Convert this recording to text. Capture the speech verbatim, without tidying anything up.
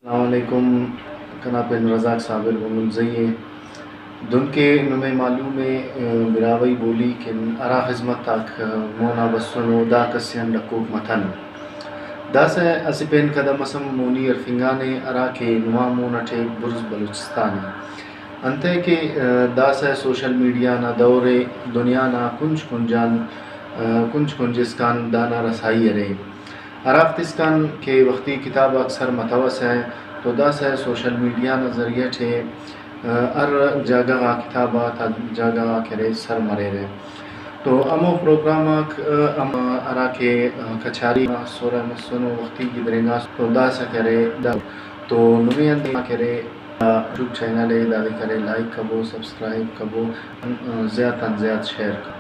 السلام علیکم، کنا پن رزاق صابر بنگلزئی ءِ۔ دنکہ نمے معلوم ءِ، براہوئی بولی کن ہرا خذمت آک مونا بسنو، دا کس آن ڈکوک متنو۔ داسہ اسہ پین قدم اس ہم مونی ہرفنگانے، ہرا کہ نما مون اٹے بڑز بلوچستان ءِ۔ انتئے کہ داسہ سوشل میڈیا نا دور ءِ، دنیا نا کنج کنج آن، کنج کنج اسکان دانا رسائی ارے۔ ہرافتے اسکان کہ وختی کتاب آک سر متوسہ تو داسہ سوشل میڈیا نا ذریعہ ٹی، آ، ہر جاگہ غا کتاب آتا جاگہ غاک ارے سر مریرہ۔ تو ہمو پروگرام آک، آ، ہم ہرا کہ، آ، کچاری اسرہ مسنو وختی گدرینگاسو تو داسہ کرے دا۔ تو نمے انت کرے، آ، یوٹیوب چینل ءِ دادے کرے لائک کبو، سبسکرائب کبو، آ، زیات آن زیات شیئر کبو۔